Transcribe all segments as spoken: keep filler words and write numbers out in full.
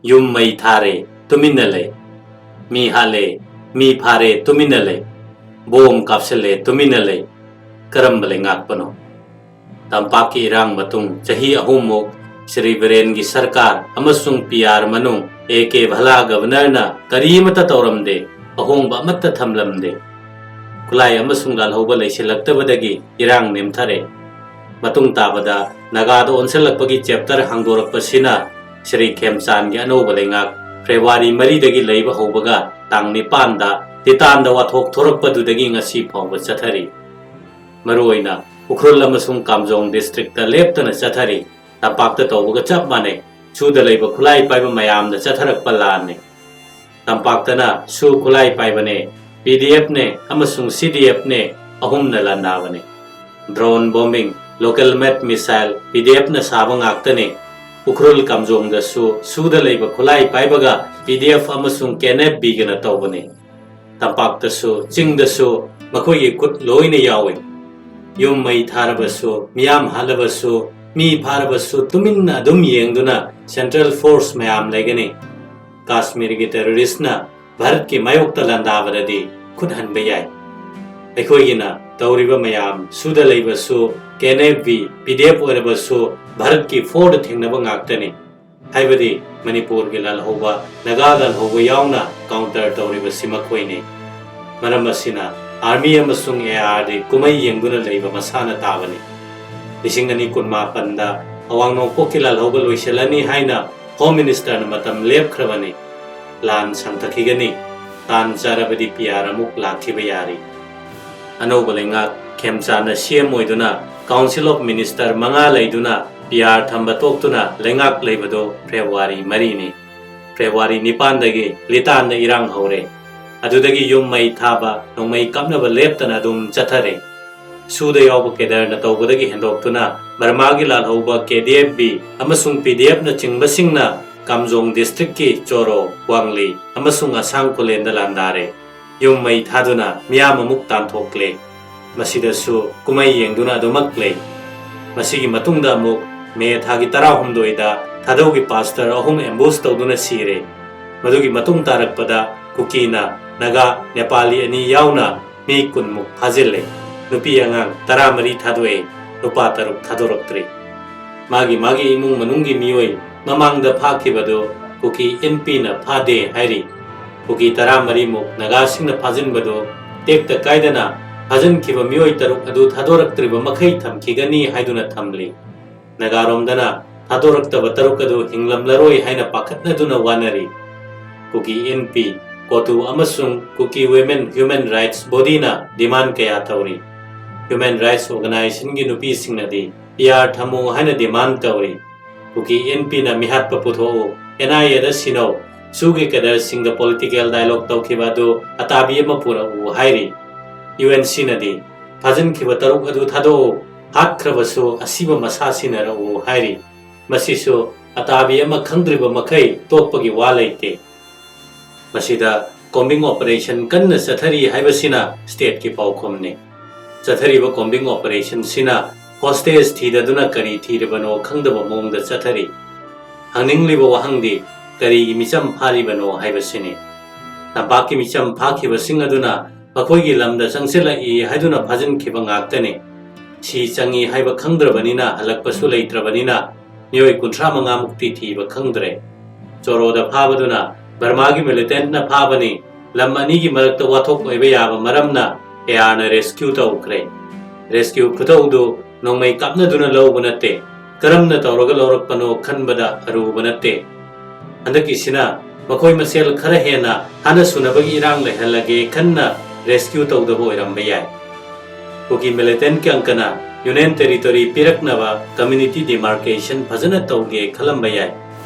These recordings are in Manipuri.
ꯌꯨꯝ ꯃꯩ ꯊꯥꯔꯦ, ꯇꯨꯃꯤꯟꯅ ꯂꯩ꯫ ꯃꯤ ꯍꯥꯠꯂꯦ, ꯃꯤ ꯐꯥꯔꯦ, ꯇꯨꯃꯤꯟꯅ ꯂꯩ꯫ ꯕꯣꯝ ꯀꯥꯞꯁꯤꯜꯂꯦ, ꯇꯨꯃꯤꯟꯅ ꯂꯩ꯫ ꯀꯔꯝꯕ ꯂꯩꯉꯥꯛꯄꯅꯣ? ꯇꯝꯄꯥꯛꯀꯤ ꯏꯔꯥꯡ ꯃꯇꯨꯡ ꯆꯍꯤ ꯑꯍꯨꯝꯃꯨꯛ ꯁ꯭ꯔꯤ ꯕꯤꯔꯦꯟꯒꯤ ꯁꯔꯀꯥꯔ ꯑꯃꯁꯨꯡ ꯄꯤ ꯑꯥꯔ ꯃꯅꯨꯡ ꯑꯦ ꯀꯦ ꯚꯂꯥ ꯒꯕꯔꯅꯔꯅ ꯀꯔꯤꯃꯠꯇ ꯇꯧꯔꯝꯗꯦ, ꯑꯍꯣꯡꯕ ꯑꯃꯠꯇ ꯊꯝꯂꯝꯗꯦ꯫ ꯈꯨꯠꯂꯥꯏ ꯑꯃꯁꯨꯡ ꯂꯥꯜꯍꯧꯕ ꯂꯩꯁꯤꯜꯂꯛꯇꯕꯗꯒꯤ ꯏꯔꯥꯡ ꯅꯦꯝꯊꯔꯦ꯫ ꯃꯇꯨꯡ ꯇꯥꯕꯗ ꯅꯥꯒꯥꯗ ꯑꯣꯟꯁꯤꯜꯂꯛꯄꯒꯤ ꯆꯦꯞꯇꯔ ꯍꯥꯡꯗꯣꯔꯛꯄꯁꯤꯅ ꯁ꯭ꯔꯤ ꯈꯦꯝꯆꯥꯟꯒꯤ ꯑꯅꯧꯕ ꯂꯩꯉꯥꯛ ꯐꯦꯕ꯭ꯔꯨꯋꯥꯔꯤ ꯃꯔꯤꯗꯒꯤ ꯂꯩꯕ ꯍꯧꯕꯒ ꯇꯥꯡ ꯅꯤꯄꯥꯟꯗ ꯇꯤꯇꯥꯟꯗ ꯋꯥꯊꯣꯛ ꯊꯣꯔꯛꯄꯗꯨꯗꯒꯤ ꯉꯁꯤ ꯐꯥꯎꯕ ꯆꯠꯊꯔꯤ꯫ ꯃꯔꯨꯑꯣꯏꯅ ꯎꯈ꯭ꯔꯨꯜ ꯑꯃꯁꯨꯡ ꯀꯥꯝꯖꯣꯡ ꯗꯤꯁꯇ꯭ꯔꯤꯛꯇ ꯂꯦꯞꯇꯅ ꯆꯠꯊꯔꯤ꯫ ꯇꯝꯄꯥꯛꯇ ꯇꯧꯕꯒ ꯆꯞ ꯃꯥꯟꯅꯩ꯫ ꯁꯨꯗ ꯂꯩꯕ ꯈꯨꯠꯂꯥꯏ ꯄꯥꯏꯕ ꯃꯌꯥꯝꯅ ꯆꯠꯊꯔꯛꯄ ꯂꯥꯟꯅꯤ꯫ ꯇꯝꯄꯥꯛꯇꯅ ꯁꯨ ꯈꯨꯠꯂꯥꯏ ꯄꯥꯏꯕꯅꯦ, ꯄꯤ ꯗꯤ ꯑꯦꯐꯅꯦ ꯑꯃꯁꯨꯡ ꯁꯤ ꯗꯤ ꯑꯦꯐꯅꯦ, ꯑꯍꯨꯝꯅ ꯂꯥꯟꯗꯥꯕꯅꯤ꯫ ꯗ꯭ꯔꯣꯟ ꯕꯣꯝꯕꯤꯡ, ꯂꯣꯀꯦꯜ ꯃꯦꯗ ꯃꯤꯁꯥꯏꯜ ꯄꯤ ꯗꯤ ꯑꯦꯐꯅ ꯁꯥꯕ ꯉꯥꯛꯇꯅꯤ꯫ ꯎꯈ꯭ꯔꯨꯜ ꯀꯥꯝꯖꯣꯡꯗꯁꯨ ꯁꯨꯗ ꯂꯩꯕ ꯈꯨꯠꯂꯥꯏ ꯄꯥꯏꯕꯒ ꯄꯤ ꯗꯤ ꯑꯦꯐ ꯑꯃꯁꯨꯡ ꯀꯦ ꯑꯦꯟ ꯑꯦꯐ ꯕꯤꯒꯅ ꯇꯧꯕꯅꯤ꯫ ꯇꯝꯄꯥꯛꯇꯁꯨ ꯆꯤꯡꯗꯁꯨ ꯃꯈꯣꯏꯒꯤ ꯈꯨꯠ ꯂꯣꯏꯅ ꯌꯥꯎꯏ꯫ ꯌꯨꯝ ꯃꯩ ꯊꯥꯔꯕꯁꯨ, ꯃꯤꯌꯥꯝ ꯍꯥꯠꯂꯕꯁꯨ, ꯃꯤ ꯐꯥꯔꯕꯁꯨ ꯇꯨꯃꯤꯟꯅ ꯑꯗꯨꯝ ꯌꯦꯡꯗꯨꯅ ꯁꯦꯟꯇ꯭ꯔꯦꯜ ꯐꯣꯔꯁ ꯃꯌꯥꯝ ꯂꯩꯒꯅꯤ꯫ ꯀꯥꯁꯃꯤꯔꯒꯤ ꯇꯦꯔꯣꯔꯤꯁ꯭ꯠꯅ ꯚꯥꯔꯠꯀꯤ ꯃꯥꯌꯣꯛꯇ ꯂꯥꯟꯗꯥꯕꯗꯗꯤ ꯈꯨꯠ ꯍꯟꯕ ꯌꯥꯏ꯫ ꯑꯩꯈꯣꯏꯒꯤꯅ ꯇꯧꯔꯤꯕ ꯃꯌꯥꯝ ꯁꯨꯗ ꯂꯩꯕꯁꯨ, K N F B, P D F ꯑꯣꯏꯔꯕꯁꯨ ꯚꯥꯔꯠꯀꯤ ꯐꯣꯔꯗ ꯊꯦꯡꯅꯕ ꯉꯥꯛꯇꯅꯤ꯫ ꯍꯥꯏꯕꯗꯤ ꯃꯅꯤꯄꯨꯔꯒꯤ ꯂꯥꯜꯍꯧꯕ, ꯅꯥꯒꯥ ꯂꯥꯜꯍꯧꯕ ꯌꯥꯎꯅ ꯀꯥꯎꯟꯇꯔ ꯇꯧꯔꯤꯕꯁꯤ ꯃꯈꯣꯏꯅꯤ꯫ ꯃꯔꯝ ꯑꯁꯤꯅ ꯑꯥꯔꯃꯤ ꯑꯃꯁꯨꯡ ꯑꯦ ꯑꯥꯔꯗꯤ ꯀꯨꯝꯍꯩ ꯌꯦꯡꯗꯨꯅ ꯂꯩꯕ ꯃꯁꯥꯅ ꯇꯥꯕꯅꯤ꯫ ꯂꯤꯁꯤꯡ ꯑꯅꯤ ꯀꯨꯟꯃꯥꯄꯟꯗ ꯑꯋꯥꯡ ꯅꯣꯡꯄꯣꯛꯀꯤ ꯂꯥꯜꯍꯧꯕ ꯂꯣꯏꯁꯤꯜꯂꯅꯤ ꯍꯥꯏꯅ ꯍꯣꯝ ꯃꯤꯅꯤꯁꯇꯔꯅ ꯃꯇꯝ ꯂꯦꯞꯈ꯭ꯔꯕꯅꯤ꯫ ꯂꯥꯟ ꯁꯥꯡꯊꯈꯤꯒꯅꯤ꯫ ꯇꯥꯟ ꯆꯥꯔꯕꯗꯤ ꯄꯤ ꯑꯥꯔ ꯑꯃꯨꯛ ꯂꯥꯛꯈꯤꯕ ꯌꯥꯔꯤ꯫ ꯑꯅꯧꯕ ꯂꯩꯉꯥꯛ ꯈꯦꯝꯆꯥꯟꯅ ꯁꯤ ꯑꯦꯝ ꯑꯣꯏꯗꯨꯅ ꯀꯥꯎꯟꯁꯤꯜ ꯑꯣꯐ ꯃꯤꯅꯤꯁꯇꯔ ꯃꯉꯥ ꯂꯩꯗꯨꯅ ꯄꯤ ꯑꯥꯔ ꯊꯝꯕ ꯇꯣꯛꯇꯨꯅ ꯂꯩꯉꯥꯛ ꯂꯩꯕꯗꯨ ꯐꯦꯕ꯭ꯔꯨꯋꯥꯔꯤ ꯃꯔꯤꯅꯤ꯫ ꯐꯦꯕ꯭ꯔꯨꯋꯥꯔꯤ ꯅꯤꯄꯥꯟꯗꯒꯤ ꯂꯤꯇꯥꯟꯗ ꯏꯔꯥꯡ ꯍꯧꯔꯦ꯫ ꯑꯗꯨꯗꯒꯤ ꯌꯨꯝ ꯃꯩ ꯊꯥꯕ, ꯅꯣꯡꯃꯩ ꯀꯥꯞꯅꯕ ꯂꯦꯞꯇꯅ ꯑꯗꯨꯝ ꯆꯠꯊꯔꯦ꯫ ꯁꯨꯗ ꯌꯥꯎꯕ ꯀꯦꯗꯔꯅ ꯇꯧꯕꯗꯒꯤ ꯍꯦꯟꯗꯣꯛꯇꯨꯅ ꯕꯔꯃꯥꯒꯤ ꯂꯥꯜꯍꯧꯕ ꯀꯦ ꯗꯤ ꯑꯦꯐ ꯕꯤ ꯑꯃꯁꯨꯡ ꯄꯤ ꯗꯤ ꯑꯦꯐꯅꯆꯤꯡꯕꯁꯤꯡꯅ ꯀꯥꯝꯖꯣꯡ ꯗꯤꯁꯇ꯭ꯔꯤꯛꯀꯤ ꯆꯣꯔꯣ, ꯋꯥꯡꯂꯤ ꯑꯃꯁꯨꯡ ꯑꯁꯥꯡ ꯈꯨꯂꯦꯟꯗ ꯂꯥꯟꯗꯥꯔꯦ꯫ ꯌꯨꯝ ꯃꯩ ꯊꯥꯗꯨꯅ ꯃꯤꯌꯥꯝ ꯑꯃꯨꯛ ꯇꯥꯟꯊꯣꯛꯂꯦ꯫ ꯃꯁꯤꯗꯁꯨ ꯀꯨꯝꯍꯩ ꯌꯦꯡꯗꯨꯅ ꯑꯗꯨꯃꯛ ꯂꯩ꯫ ꯃꯁꯤꯒꯤ ꯃꯇꯨꯡꯗ ꯑꯃꯨꯛ ꯃꯦ ꯊꯥꯒꯤ ꯇꯔꯥꯍꯨꯝꯗꯣꯏꯗ ꯊꯥꯗꯧꯒꯤ ꯄꯥꯁꯇꯔ ꯑꯍꯨꯝ ꯑꯦꯝꯕꯨꯁ ꯇꯧꯗꯨꯅ ꯁꯤꯔꯦ꯫ ꯃꯗꯨꯒꯤ ꯃꯇꯨꯡ ꯇꯥꯔꯛꯄꯗ ꯀꯨꯀꯤꯅ ꯅꯥꯒꯥ, ꯅꯦꯄꯥꯂꯤ ꯑꯅꯤ ꯌꯥꯎꯅ ꯃꯤ ꯀꯨꯟꯃꯨꯛ ꯐꯥꯖꯤꯜꯂꯦ꯫ ꯅꯨꯄꯤ ꯑꯉꯥꯡ ꯇꯔꯥꯃꯔꯤ ꯊꯥꯗꯣꯛꯑꯦ, ꯅꯨꯄꯥ ꯇꯔꯨꯛ ꯊꯥꯗꯣꯔꯛꯇ꯭ꯔꯤ꯫ ꯃꯥꯒꯤ ꯃꯥꯒꯤ ꯏꯃꯨꯡ ꯃꯅꯨꯡꯒꯤ ꯃꯤꯑꯣꯏ ꯃꯃꯥꯡꯗ ꯐꯥꯈꯤꯕꯗꯨ ꯀꯨꯀꯤ ꯏꯟꯄꯤꯅ ꯐꯥꯗꯦ ꯍꯥꯏꯔꯤ꯫ ꯀꯨꯀꯤ ꯇꯔꯥꯃꯔꯤꯃꯨꯛ ꯅꯥꯒꯥꯁꯤꯡꯅ ꯐꯥꯖꯤꯟꯕꯗꯨ ꯇꯦꯛꯇ ꯀꯥꯏꯗꯅ ꯐꯥꯖꯤꯟꯈꯤꯕ ꯃꯤꯑꯣꯏ ꯇꯔꯨꯛ ꯑꯗꯨ ꯊꯥꯗꯣꯔꯛꯇ꯭ꯔꯤꯕ ꯃꯈꯩ ꯊꯝꯈꯤꯒꯅꯤ ꯍꯥꯏꯗꯨꯅ ꯊꯝꯂꯤ꯫ ꯅꯥꯒꯥꯔꯣꯝꯗꯅ ꯊꯥꯗꯣꯔꯛꯇꯕ ꯇꯔꯨꯛ ꯑꯗꯨ ꯍꯤꯡꯂꯝꯂꯔꯣꯏ ꯍꯥꯏꯅ ꯄꯥꯈꯠꯅꯗꯨꯅ ꯋꯥꯅꯔꯤ꯫ ꯀꯨꯀꯤ ꯏꯟꯄꯤ, ꯀꯣꯇꯨ ꯑꯃꯁꯨꯡ ꯀꯨꯀꯤ ꯋꯤꯃꯦꯟ ꯍ꯭ꯌꯨꯃꯦꯟ ꯔꯥꯏꯠꯁ ꯕꯣꯗꯤꯅ ꯗꯤꯃꯥꯟ ꯀꯌꯥ ꯇꯧꯔꯤ꯫ ꯍ꯭ꯌꯨꯃꯦꯟ ꯔꯥꯏꯠꯁ ꯑꯣꯔꯒꯅꯥꯏꯖꯦꯁꯟꯒꯤ ꯅꯨꯄꯤꯁꯤꯡꯅꯗꯤ ꯄꯤ ꯑꯥꯔ ꯊꯝꯃꯨ ꯍꯥꯏꯅ ꯗꯤꯃꯥꯟ ꯇꯧꯔꯤ꯫ ꯀꯨꯀꯤ ꯏꯟꯄꯤꯅ ꯃꯤꯍꯥꯠꯄ ꯄꯨꯊꯣꯛꯎ, ꯑꯦꯟ ꯑꯥꯏ ꯑꯦꯗ ꯁꯤꯅꯧ, ꯁꯨꯒꯤ ꯀꯦꯗꯔꯁꯤꯡꯗ ꯄꯣꯂꯤꯇꯤꯀꯦꯜ ꯗꯥꯏꯂꯣꯒ ꯇꯧꯈꯤꯕ ꯑꯗꯨ ꯑꯇꯥꯕꯤ ꯑꯃ ꯄꯨꯔꯛꯎ ꯍꯥꯏꯔꯤ꯫ ꯌꯨ ꯑꯦꯟ ꯁꯤꯅꯗꯤ ꯐꯥꯖꯤꯟꯈꯤꯕ ꯇꯔꯨꯛ ꯑꯗꯨ ꯊꯥꯗꯣꯛꯎ, ꯍꯥꯠꯈ꯭ꯔꯕꯁꯨ ꯑꯁꯤꯕ ꯃꯁꯥ ꯁꯤꯟꯅꯔꯛꯎ ꯍꯥꯏꯔꯤ꯫ ꯃꯁꯤꯁꯨ ꯑꯇꯥꯕꯤ ꯑꯃ ꯈꯪꯗ꯭ꯔꯤꯕ ꯃꯈꯩ ꯇꯣꯛꯄꯒꯤ ꯋꯥ ꯂꯩꯇꯦ꯫ ꯃꯁꯤꯗ ꯀꯣꯝꯕꯤꯡ ꯑꯣꯄꯔꯦꯁꯟ ꯀꯟꯅ ꯆꯠꯊꯔꯤ ꯍꯥꯏꯕꯁꯤꯅ ꯁ꯭ꯇꯦꯠꯀꯤ ꯄꯥꯎꯈꯨꯝꯅꯤ꯫ ꯆꯠꯊꯔꯤꯕ ꯀꯣꯝꯕꯤꯡ ꯑꯣꯄꯔꯦꯁꯟꯁꯤꯅ ꯍꯣꯁꯇꯦꯖ ꯊꯤꯗꯗꯨꯅ ꯀꯔꯤ ꯊꯤꯔꯤꯕꯅꯣ ꯈꯪꯗꯕ ꯃꯑꯣꯡꯗ ꯆꯠꯊꯔꯤ꯫ ꯍꯪꯅꯤꯡꯂꯤꯕ ꯋꯥꯍꯪꯗꯤ ꯀꯔꯤꯒꯤ ꯃꯤꯆꯝ ꯐꯥꯔꯤꯕꯅꯣ ꯍꯥꯏꯕꯁꯤꯅꯤ꯫ ꯇꯝꯄꯥꯛꯀꯤ ꯃꯤꯆꯝ ꯐꯥꯈꯤꯕꯁꯤꯡ ꯑꯗꯨꯅ ꯃꯈꯣꯏꯒꯤ ꯂꯝꯗ ꯆꯪꯁꯤꯜꯂꯛꯏ ꯍꯥꯏꯗꯨꯅ ꯐꯥꯖꯤꯟꯈꯤꯕ ꯉꯥꯛꯇꯅꯤ꯫ ꯁꯤ ꯆꯪꯏ ꯍꯥꯏꯕ ꯈꯪꯗ꯭ꯔꯕꯅꯤꯅ ꯍꯜꯂꯛꯄꯁꯨ ꯂꯩꯇ꯭ꯔꯕꯅꯤꯅ ꯃꯤꯑꯣꯏ ꯀꯨꯟꯊ꯭ꯔꯥ ꯃꯉꯥꯃꯨꯛꯇꯤ ꯊꯤꯕ ꯈꯪꯗ꯭ꯔꯦ꯫ ꯆꯣꯔꯣꯗ ꯐꯥꯕꯗꯨꯅ ꯕꯔꯃꯥꯒꯤ ꯃꯤꯂꯤꯇꯦꯟꯠꯅ ꯐꯥꯕꯅꯤ꯫ ꯂꯝ ꯑꯅꯤꯒꯤ ꯃꯔꯛꯇ ꯋꯥꯊꯣꯛ ꯑꯣꯏꯕ ꯌꯥꯕ ꯃꯔꯝꯅ ꯑꯦ ꯑꯥꯔꯅ ꯔꯦꯁꯀ꯭ꯌꯨ ꯇꯧꯈ꯭ꯔꯦ꯫ ꯔꯦꯁꯀ꯭ꯌꯨ ꯈꯨꯇꯧꯗꯨ ꯅꯣꯡꯃꯩ ꯀꯥꯞꯅꯗꯨꯅ ꯂꯧꯕ ꯅꯠꯇꯦ꯫ ꯀꯔꯝꯅ ꯇꯧꯔꯒ ꯂꯧꯔꯛꯄꯅꯣ ꯈꯟꯕꯗ ꯑꯔꯨꯕ ꯅꯠꯇꯦ꯫ ꯍꯟꯗꯛꯀꯤꯁꯤꯅ ꯃꯈꯣꯏ ꯃꯁꯦꯜ ꯈꯔ ꯍꯦꯟꯅ ꯍꯥꯟꯅ ꯁꯨꯅꯕꯒꯤ ꯏꯔꯥꯡ ꯂꯩꯍꯜꯂꯒꯦ ꯈꯟꯅ ꯔꯦꯁꯀ꯭ꯌꯨ ꯇꯧꯗꯕ ꯑꯣꯏꯔꯝꯕ ꯌꯥꯏ꯫ ꯀꯨꯀꯤ ꯃꯤꯂꯤꯇꯦꯟꯠꯀꯤ ꯑꯪꯀꯅ ꯌꯨꯅꯤꯌꯟ ꯇꯦꯔꯤꯇꯣꯔꯤ ꯄꯤꯔꯛꯅꯕ ꯀꯝꯃ꯭ꯌꯨꯅꯤꯇꯤ ꯗꯤꯃꯥꯔꯀꯦꯁꯟ ꯐꯖꯅ ꯇꯧꯒꯦ ꯈꯜꯂꯝꯕ ꯌꯥꯏ꯫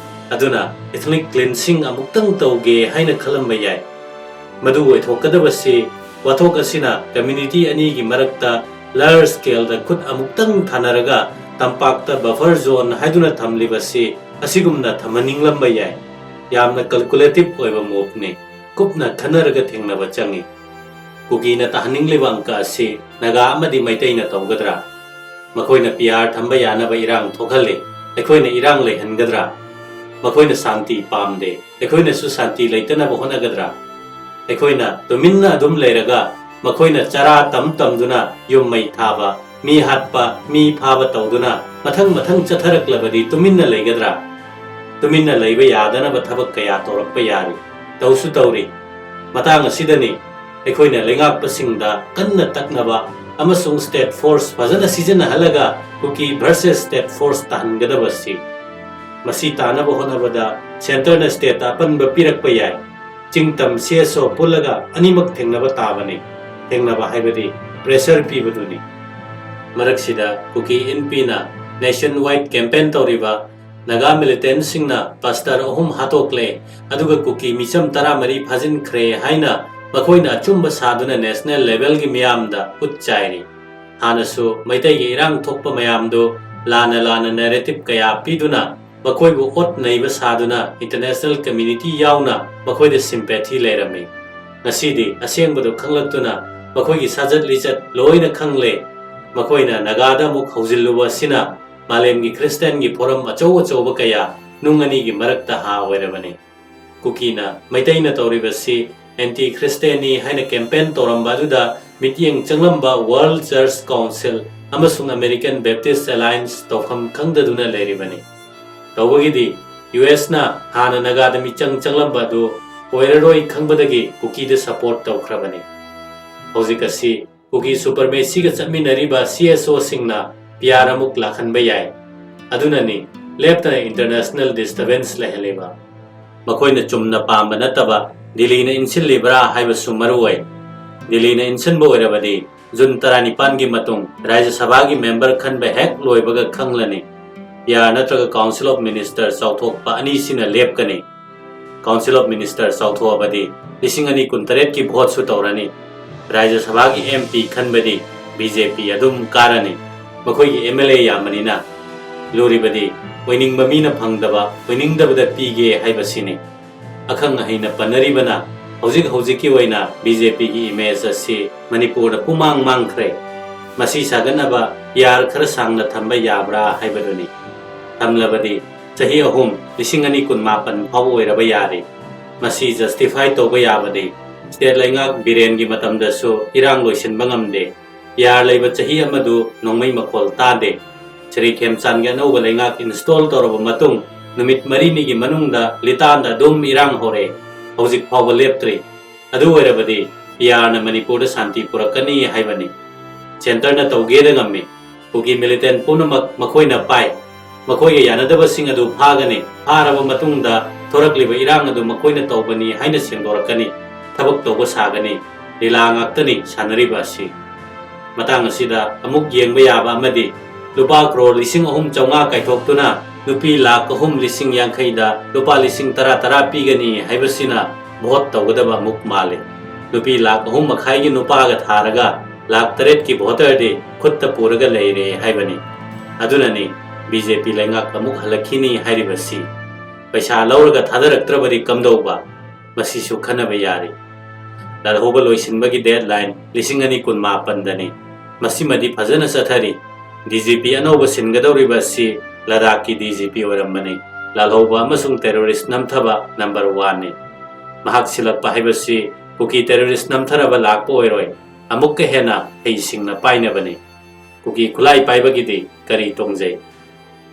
ꯑꯗꯨꯅ ꯏꯊꯅꯤꯛ ꯀ꯭ꯂꯤꯟꯁꯤꯡ ꯑꯃꯨꯛꯇꯪ ꯇꯧꯒꯦ ꯍꯥꯏꯅ ꯈꯜꯂꯝꯕ ꯌꯥꯏ꯫ ꯃꯗꯨ ꯑꯣꯏꯊꯣꯛꯀꯗꯕꯁꯤ ꯋꯥꯊꯣꯛ ꯑꯁꯤꯅ ꯀꯝꯃ꯭ꯌꯨꯅꯤꯇꯤ ꯑꯅꯤꯒꯤ ꯃꯔꯛꯇ ꯂꯥꯔꯖ ꯁ꯭ꯀꯦꯜꯗ ꯈꯨꯠ ꯑꯃꯨꯛꯇꯪ ꯊꯥꯅꯔꯒ ꯇꯝꯄꯥꯛꯇ ꯕꯐꯔ ꯖꯣꯟ ꯍꯥꯏꯗꯨꯅ ꯊꯝꯂꯤꯕꯁꯤ ꯑꯁꯤꯒꯨꯝꯅ ꯊꯝꯍꯟꯅꯤꯡꯂꯝꯕ ꯌꯥꯏ꯫ ꯌꯥꯝꯅ ꯀꯜꯀꯨꯂꯦꯇꯤꯚ ꯑꯣꯏꯕ ꯃꯣꯚꯅꯤ꯫ ꯀꯨꯞꯅ ꯈꯟꯅꯔꯒ ꯊꯦꯡꯅꯕ ꯆꯪꯏ꯫ ꯀꯨꯀꯤꯅ ꯇꯥꯍꯟꯅꯤꯡꯂꯤꯕ ꯑꯪꯀ ꯑꯁꯤ ꯅꯥꯒꯥ ꯑꯃꯗꯤ ꯃꯩꯇꯩꯅ ꯇꯧꯒꯗ꯭ꯔꯥ? ꯃꯈꯣꯏꯅ ꯄꯤ ꯑꯥꯔ ꯊꯝꯕ ꯌꯥꯅꯕ ꯏꯔꯥꯡ ꯊꯣꯛꯍꯜꯂꯤ꯫ ꯑꯩꯈꯣꯏꯅ ꯏꯔꯥꯡ ꯂꯩꯍꯟꯒꯗ꯭ꯔꯥ? ꯃꯈꯣꯏꯅ ꯁꯥꯟꯇꯤ ꯄꯥꯝꯗꯦ, ꯑꯩꯈꯣꯏꯅꯁꯨ ꯁꯥꯟꯇꯤ ꯂꯩꯇꯅꯕ ꯍꯣꯠꯅꯒꯗ꯭ꯔꯥ? ꯑꯩꯈꯣꯏꯅ ꯇꯨꯃꯤꯟꯅ ꯑꯗꯨꯝ ꯂꯩꯔꯒ ꯃꯈꯣꯏꯅ ꯆꯔꯥ ꯇꯝ ꯇꯝꯗꯨꯅ ꯌꯨꯝ ꯃꯩ ꯊꯥꯕ, ꯃꯤ ꯍꯥꯠꯄ, ꯃꯤ ꯐꯥꯕ ꯇꯧꯗꯨꯅ ꯃꯊꯪ ꯃꯊꯪ ꯆꯠꯊꯔꯛꯂꯕꯗꯤ ꯇꯨꯃꯤꯟꯅ ꯂꯩꯒꯗ꯭ꯔꯥ? ꯇꯨꯃꯤꯟꯅ ꯂꯩꯕ ꯌꯥꯗꯅꯕ ꯊꯕꯛ ꯀꯌꯥ ꯇꯧꯔꯛꯄ ꯌꯥꯔꯤ, ꯇꯧꯁꯨ ꯇꯧꯔꯤ꯫ ꯃꯇꯥꯡ ꯑꯁꯤꯗꯅꯤ ꯑꯩꯈꯣꯏꯅ ꯂꯩꯉꯥꯛꯄꯁꯤꯡꯗ ꯀꯟꯅ ꯇꯛꯅꯕ ꯑꯃꯁꯨꯡ state force ꯐꯖꯅ ꯁꯤꯖꯤꯟꯅꯍꯜꯂꯒ ꯀꯨꯀꯤ versus state force ꯇꯥꯍꯟꯒꯗꯕꯁꯤ꯫ ꯃꯁꯤ ꯇꯥꯅꯕ ꯍꯣꯠꯅꯕꯗ centreꯅ stateꯇ ꯑꯄꯟꯕ ꯄꯤꯔꯛꯄ ꯌꯥꯏ꯫ ꯆꯤꯡꯇꯝ CSO ꯄꯨꯜꯂꯒ ꯑꯅꯤꯃꯛ ꯊꯦꯡꯅꯕ ꯇꯥꯕꯅꯤ꯫ ꯊꯦꯡꯅꯕ ꯍꯥꯏꯕꯗꯤ pressure ꯄꯤꯕꯗꯨꯅꯤ꯫ ꯃꯔꯛꯁꯤꯗ ꯀꯨꯀꯤ ꯏꯟꯄꯤꯅ nationwide campaign ꯇꯧꯔꯤꯕ ꯅꯥꯒꯥ militantꯁꯤꯡꯅ pastor ꯑꯍꯨꯝ ꯍꯥꯠꯇꯣꯛꯂꯦ, ꯑꯗꯨꯒ ꯀꯨꯀꯤ ꯃꯤꯆꯝ ꯇꯔꯥꯃꯔꯤ ꯐꯥꯖꯤꯟꯈ꯭ꯔꯦ ꯍꯥꯏꯅ ꯃꯈꯣꯏꯅ ꯑꯆꯨꯝꯕ ꯁꯥꯗꯨꯅ national levelꯒꯤ ꯃꯤꯌꯥꯝꯗ ꯎꯠ ꯆꯥꯏꯔꯤ꯫ ꯍꯥꯟꯅꯁꯨ ꯃꯩꯇꯩꯒꯤ ꯏꯔꯥꯡ ꯊꯣꯛꯄ ꯃꯌꯥꯝꯗꯨ ꯂꯥꯟꯅ ꯂꯥꯟꯅ narrative ꯀꯌꯥ ꯄꯤꯗꯨꯅ ꯃꯈꯣꯏꯕꯨ ꯑꯣꯠ ꯅꯩꯕ ꯁꯥꯗꯨꯅ international community ꯌꯥꯎꯅ ꯃꯈꯣꯏꯗ sympathy ꯂꯩꯔꯝꯃꯤ꯫ ꯉꯁꯤꯗꯤ ꯑꯁꯦꯡꯕꯗꯨ ꯈꯪꯂꯛꯇꯨꯅ ꯃꯈꯣꯏꯒꯤ ꯁꯥꯖꯠ ꯂꯤꯆꯠ ꯂꯣꯏꯅ ꯈꯪꯂꯦ꯫ ꯃꯈꯣꯏꯅ ꯅꯥꯒꯥꯗ ꯑꯃꯨꯛ ꯍꯧꯖꯤꯜꯂꯨꯕ ꯑꯁꯤꯅ ꯃꯥꯂꯦꯝꯒꯤ ꯈ꯭ꯔꯤꯁꯇꯤꯌꯥꯟꯒꯤ ꯐꯣꯔꯝ ꯑꯆꯧ ꯑꯆꯧꯕ ꯀꯌꯥ ꯅꯨꯡ ꯑꯅꯤꯒꯤ ꯃꯔꯛꯇ ꯍꯥ ꯑꯣꯏꯔꯕꯅꯤ꯫ ꯀꯨꯀꯤꯅ ꯃꯩꯇꯩꯅ ꯇꯧꯔꯤꯕꯁꯤ anti Christianꯅꯤ ꯍꯥꯏꯅ campaign ꯇꯧꯔꯝꯕ ꯑꯗꯨꯗ ꯃꯤꯠꯌꯦꯡ ꯆꯪꯂꯝꯕ World Church Council ꯑꯃꯁꯨꯡ American Baptist Alliance ꯇꯧꯐꯝ ꯈꯪꯗꯗꯨꯅ ꯂꯩꯔꯤꯕꯅꯤ꯫ ꯇꯧꯕꯒꯤꯗꯤ USꯅ ꯍꯥꯟꯅ ꯅꯥꯒꯥꯗ ꯃꯤꯆꯪ ꯆꯪꯂꯝꯕ ꯑꯗꯨ ꯑꯣꯏꯔꯔꯣꯏ ꯈꯪꯕꯗꯒꯤ ꯀꯨꯀꯤꯗ support ꯇꯧꯈ꯭ꯔꯕꯅꯤ꯫ ꯍꯧꯖꯤꯛ ꯑꯁꯤ ꯀꯨꯀꯤ supremacyꯒ ꯆꯠꯃꯤꯟꯅꯔꯤꯕ CSOꯁꯤꯡꯅ PR ꯑꯃꯨꯛ ꯂꯥꯛꯍꯟꯕ ꯌꯥꯏ꯫ ꯑꯗꯨꯅꯅꯤ ꯂꯦꯞꯇꯅ international disturbance ꯂꯩꯍꯜꯂꯤꯕ꯫ ꯃꯈꯣꯏꯅ ꯆꯨꯝꯅ ꯄꯥꯝꯕ ꯅꯠꯇꯕ ꯗꯤꯜꯂꯤꯅ ꯏꯟꯁꯤꯜꯂꯤꯕ꯭ꯔꯥ ꯍꯥꯏꯕꯁꯨ ꯃꯔꯨ ꯑꯣꯏ꯫ ꯗꯤꯜꯂꯤꯅ ꯏꯟꯁꯤꯟꯕ ꯑꯣꯏꯔꯕꯗꯤ ꯖꯨꯟ ꯇꯔꯥꯅꯤꯄꯥꯟꯒꯤ ꯃꯇꯨꯡ ꯔꯥꯖ꯭ꯌ ꯁꯚꯥꯒꯤ member ꯈꯟꯕ ꯍꯦꯛ ꯂꯣꯏꯕꯒ ꯈꯪꯂꯅꯤ꯫ PR ꯅꯠꯇ꯭ꯔꯒ Council of Minister ꯆꯥꯎꯊꯣꯛꯄ ꯑꯅꯤꯁꯤꯅ ꯂꯦꯞꯀꯅꯤ꯫ Council of Minister ꯆꯥꯎꯊꯣꯛꯑꯕꯗꯤ ꯂꯤꯁꯤꯡ ꯑꯅꯤ ꯀꯨꯟꯇꯔꯦꯠꯀꯤ voteꯁꯨ ꯇꯧꯔꯅꯤ꯫ ꯔꯥꯖ꯭ꯌ ꯁꯚꯥꯒꯤ MP ꯈꯟꯕꯗꯤ BJP ꯑꯗꯨꯝ ꯀꯥꯔꯅꯤ꯫ ꯃꯈꯣꯏꯒꯤ MLA ꯌꯥꯝꯕꯅꯤꯅ꯫ ꯂꯨꯔꯤꯕꯗꯤ ꯑꯣꯏꯅꯤꯡꯕ ꯃꯤꯅ ꯐꯪꯗꯕ, ꯑꯣꯏꯅꯤꯡꯗꯕꯗ ꯄꯤꯒꯦ ꯍꯥꯏꯕꯁꯤꯅꯤ꯫ ꯑꯈꯪ ꯑꯍꯩꯅ ꯄꯟꯅꯔꯤꯕꯅ ꯍꯧꯖꯤꯛ ꯍꯧꯖꯤꯛꯀꯤ ꯑꯣꯏꯅ BJPꯒꯤ image ꯑꯁꯤ ꯃꯅꯤꯄꯨꯔꯗ ꯄꯨꯃꯥꯡ ꯃꯥꯡꯈ꯭ꯔꯦ꯫ ꯃꯁꯤ ꯁꯥꯒꯠꯅꯕ PR ꯈꯔ ꯁꯥꯡꯅ ꯊꯝꯕ ꯌꯥꯕ꯭ꯔꯥ ꯍꯥꯏꯕꯗꯨꯅꯤ꯫ ꯊꯝꯂꯕꯗꯤ ꯆꯍꯤ ꯑꯍꯨꯝ, ꯂꯤꯁꯤꯡ ꯑꯅꯤ ꯀꯨꯟꯃꯥꯄꯟ ꯐꯥꯎꯕ ꯑꯣꯏꯔꯕ ꯌꯥꯔꯤ꯫ ꯃꯁꯤ justify ꯇꯧꯕ ꯌꯥꯕꯅꯤ꯫ State ꯂꯩꯉꯥꯛ ꯕꯤꯔꯦꯟꯒꯤ ꯃꯇꯝꯗꯁꯨ ꯏꯔꯥꯡ ꯂꯣꯏꯁꯤꯟꯕ ꯉꯝꯗꯦ꯫ ꯄꯤꯌꯥꯔ ꯂꯩꯕ ꯆꯍꯤ ꯑꯃꯗꯨ ꯅꯣꯡꯃꯩ ꯃꯈꯣꯜ ꯇꯥꯗꯦ꯫ ꯁ꯭ꯔꯤ ꯈꯦꯝꯆꯥꯟꯒꯤ ꯑꯅꯧꯕ ꯂꯩꯉꯥꯛ install ꯇꯧꯔꯕ ꯃꯇꯨꯡ ꯅꯨꯃꯤꯠ ꯃꯔꯤꯅꯤꯒꯤ ꯃꯅꯨꯡꯗ ꯂꯤꯇꯥꯟꯗ ꯑꯗꯨꯝ ꯏꯔꯥꯡ ꯍꯧꯔꯛꯑꯦ꯫ ꯍꯧꯖꯤꯛ ꯐꯥꯎꯕ ꯂꯦꯞꯇ꯭ꯔꯤ꯫ ꯑꯗꯨ ꯑꯣꯏꯔꯕꯗꯤ ꯄꯤꯌꯥꯔꯅ ꯃꯅꯤꯄꯨꯔꯗ ꯁꯥꯟꯇꯤ ꯄꯨꯔꯛꯀꯅꯤ ꯍꯥꯏꯕꯅꯤ꯫ Centreꯅ ꯇꯧꯒꯦꯗ ꯉꯝꯃꯤ꯫ ꯀꯨꯀꯤ militant ꯄꯨꯝꯅꯃꯛ ꯃꯈꯣꯏꯅ ꯄꯥꯏ꯫ ꯃꯈꯣꯏꯒ ꯌꯥꯅꯗꯕꯁꯤꯡ ꯑꯗꯨ ꯐꯥꯒꯅꯤ꯫ ꯐꯥꯔꯕ ꯃꯇꯨꯡꯗ ꯊꯣꯔꯛꯂꯤꯕ ꯏꯔꯥꯡ ꯑꯗꯨ ꯃꯈꯣꯏꯅ ꯇꯧꯕꯅꯤ ꯍꯥꯏꯅ ꯁꯦꯡꯗꯣꯔꯛꯀꯅꯤ꯫ ꯊꯕꯛ ꯇꯧꯕ ꯁꯥꯒꯅꯤ꯫ ꯂꯤꯂꯥ ꯉꯥꯛꯇꯅꯤ ꯁꯥꯟꯅꯔꯤꯕ ꯑꯁꯤ꯫ ꯃꯇꯥꯡ ꯑꯁꯤꯗ ꯑꯃꯨꯛ ꯌꯦꯡꯕ ꯌꯥꯕ ꯑꯃꯗꯤ ꯂꯨꯄꯥ ꯀ꯭ꯔꯣꯔ ꯂꯤꯁꯤꯡ ꯑꯍꯨꯝ ꯆꯥꯝꯃꯉꯥ ꯀꯥꯏꯊꯣꯛꯇꯨꯅ ꯅꯨꯄꯤ ꯂꯥꯈ ꯑꯍꯨꯝ ꯂꯤꯁꯤꯡ ꯌꯥꯡꯈꯩꯗ ꯂꯨꯄꯥ ꯂꯤꯁꯤꯡ ꯇꯔꯥ ꯇꯔꯥ ꯄꯤꯒꯅꯤ ꯍꯥꯏꯕꯁꯤꯅ ꯚꯣꯠ ꯇꯧꯒꯗꯕ ꯑꯃꯨꯛ ꯃꯥꯜꯂꯤ꯫ ꯅꯨꯄꯤ ꯂꯥꯈ ꯑꯍꯨꯝ ꯃꯈꯥꯏꯒꯤ ꯅꯨꯄꯥꯒ ꯊꯥꯔꯒ ꯂꯥꯈ ꯇꯔꯦꯠꯀꯤ ꯚꯣꯇꯔꯗꯤ ꯈꯨꯠꯇ ꯄꯨꯔꯒ ꯂꯩꯔꯦ ꯍꯥꯏꯕꯅꯤ꯫ ꯑꯗꯨꯅꯅꯤ ꯕꯤꯖꯦꯄꯤ ꯂꯩꯉꯥꯛ ꯑꯃꯨꯛ ꯍꯜꯂꯛꯈꯤꯅꯤ ꯍꯥꯏꯔꯤꯕꯁꯤ꯫ ꯄꯩꯁꯥ ꯂꯧꯔꯒ ꯊꯥꯗꯔꯛꯇ꯭ꯔꯕꯗꯤ ꯀꯝꯗꯧꯕ? ꯃꯁꯤꯁꯨ ꯈꯟꯅꯕ ꯌꯥꯔꯤ꯫ ꯂꯥꯜꯍꯧꯕ ꯂꯣꯏꯁꯤꯟꯕꯒꯤ deadline ꯂꯤꯁꯤꯡ ꯑꯅꯤ ꯀꯨꯟꯃꯥꯄꯟꯗꯅꯤ꯫ ꯃꯁꯤꯃꯗꯤ ꯐꯖꯅ ꯆꯠꯊꯔꯤ꯫ ꯗꯤ ꯖꯤ ꯄꯤ ꯑꯅꯧꯕ ꯁꯤꯟꯒꯗꯧꯔꯤꯕ ꯑꯁꯤ ꯂꯗꯥꯈꯀꯤ ꯗꯤ ꯖꯤ ꯄꯤ ꯑꯣꯏꯔꯝꯕꯅꯤ꯫ ꯂꯥꯜꯍꯧꯕ ꯑꯃꯁꯨꯡ terrorist ꯅꯝꯊꯕ number oneꯅꯤ꯫ ꯃꯍꯥꯛ ꯁꯤꯜꯂꯛꯄ ꯍꯥꯏꯕꯁꯤ ꯀꯨꯀꯤ terrorist ꯅꯝꯊꯅꯕ ꯂꯥꯛꯄ ꯑꯣꯏꯔꯣꯏ꯫ ꯑꯃꯨꯛꯀ ꯍꯦꯟꯅ ꯍꯩꯁꯤꯡꯅ ꯄꯥꯏꯅꯕꯅꯤ꯫ ꯀꯨꯀꯤ ꯈꯨꯠꯂꯥꯏ ꯄꯥꯏꯕꯒꯤꯗꯤ ꯀꯔꯤ ꯇꯣꯡꯖꯩ?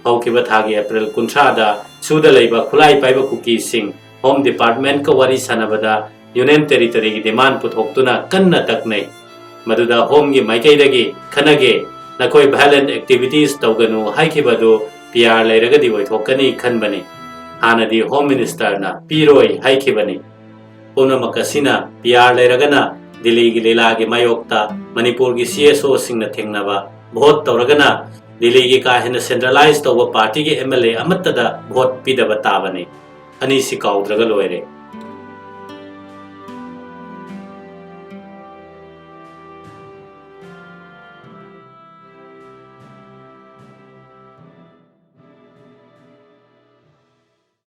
ꯍꯧꯈꯤꯕ ꯊꯥꯒꯤ ꯑꯦꯄ꯭ꯔꯤꯜ ꯀꯨꯟꯊ꯭ꯔꯥꯗ ꯁꯨꯗ ꯂꯩꯕ ꯈꯨꯠꯂꯥꯏ ꯄꯥꯏꯕ ꯀꯨꯀꯤꯁꯤꯡ Home Departmentꯀ ꯋꯥꯔꯤ ꯁꯥꯟꯅꯕꯗ Union Territoryꯒꯤ demand ꯄꯨꯊꯣꯛꯇꯨꯅ ꯀꯟꯅ ꯇꯛꯅꯩ꯫ ꯃꯗꯨꯗ Homeꯒꯤ ꯃꯥꯏꯀꯩꯗꯒꯤ ꯈꯟꯅꯒꯦ, ꯅꯈꯣꯏ violent activities ꯇꯧꯒꯅꯨ ꯍꯥꯏꯈꯤꯕꯗꯨ P R ꯂꯩꯔꯒꯗꯤ ꯑꯣꯏꯊꯣꯛꯀꯅꯤ ꯈꯟꯕꯅꯤ꯫ ꯍꯥꯟꯅꯗꯤ Home Ministerꯅ ꯄꯤꯔꯣꯏ ꯍꯥꯏꯈꯤꯕꯅꯤ꯫ ꯄꯨꯝꯅꯃꯛ ꯑꯁꯤꯅ P R ꯂꯩꯔꯒꯅ ꯗꯤꯜꯂꯤꯒꯤ ꯂꯤꯂꯥꯒꯤ ꯃꯥꯌꯣꯛꯇ ꯃꯅꯤꯄꯨꯔꯒꯤ C S Oꯁꯤꯡꯅ ꯊꯦꯡꯅꯕ, ꯚꯣꯠ ꯇꯧꯔꯒꯅ ꯗꯤꯜꯂꯤꯒꯤ ꯀꯥ ꯍꯦꯟꯅ centralize ꯇꯧꯕ partyꯒꯤ M L A ꯑꯃꯠꯇꯗ ꯚꯣꯠ ꯄꯤꯗꯕ ꯇꯥꯕꯅꯤ꯫ ꯑꯅꯤꯁꯤ ꯀꯥꯎꯗ꯭ꯔꯒ ꯂꯣꯏꯔꯦ꯫